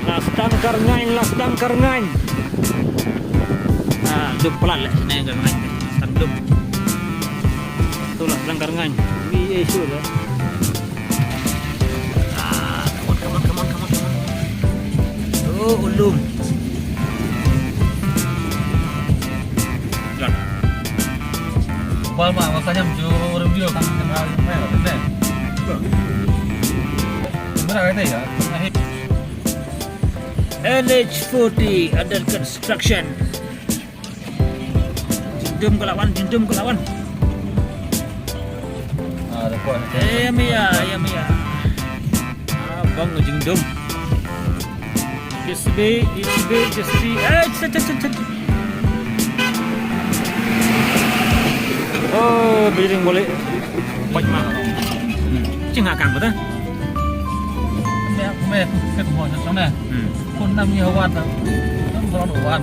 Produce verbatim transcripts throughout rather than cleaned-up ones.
Last tanker ngain, last tanker ngain. Ah, dum pelat leh, sini tanker ngain. Last tanker dum. Tu last tanker ngain. Wi, eh, sure lah. Ah, come on, come on, come on, come on, come on. Oh, ulum. Jalan. Bal ma, masanya maju orang dia. Mana kata ya? N H forty under construction. Jingdum ka la wan, jingdum ka la wan. Ah, dah kuat. Eh, ya mia, ya mia. Ah, bang jingdum. Just be, just be, just be. Eh, chat, chat, chat, chat. Oh, biring boleh. Poj ma. Hmm. Cing ha kang betul. Meh, meh, meh, meh, meh. Hmm. Kun nam ni hawan. Nam ron hawan.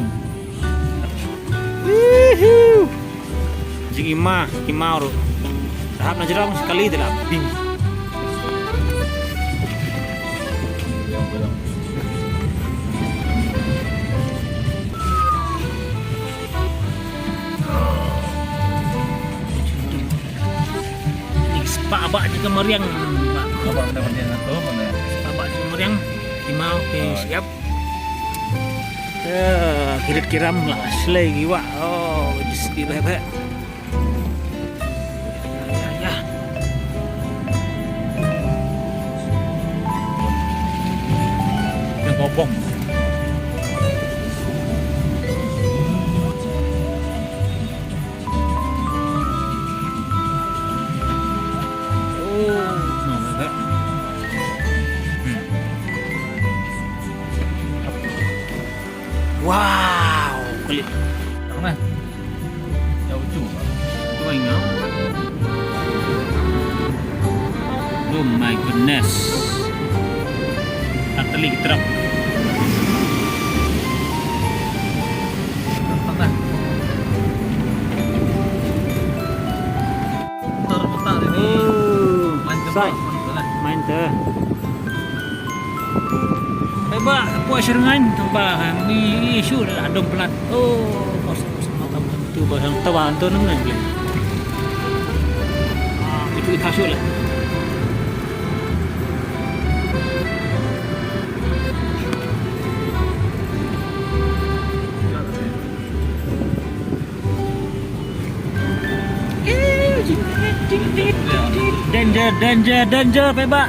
Woohoo! Jing ima, ima ruh. Tahap na jrong sekali te la bing. Spah bah jingmariang. Spah bah jingmariang. Ima ke siap. Eh, kirit kiram la shlei ki wah. Oh, just ki bhek bhek. Ya, ya, ya. Yang kobong. Oh, no, no, no. Hmm. Wow, klik. Mana? Ya, ujung. Tu yang. Oh my goodness. Kataling truk. Mana? Putar, putar ini. Oh, main sai. Main tu. Peba, puas serngan, tamba, mi, mi, shu, la dong pelat. Oh, kos, kos, mata, mata, tu, bah, yang tawa, tu, nang, nang, boleh. Ah, itu, itu, shu, lah. Danger, danger, danger, peba.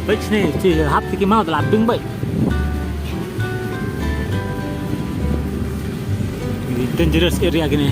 Baik sini, si hap si kimau telah bing baik. Ini dangerous area gini.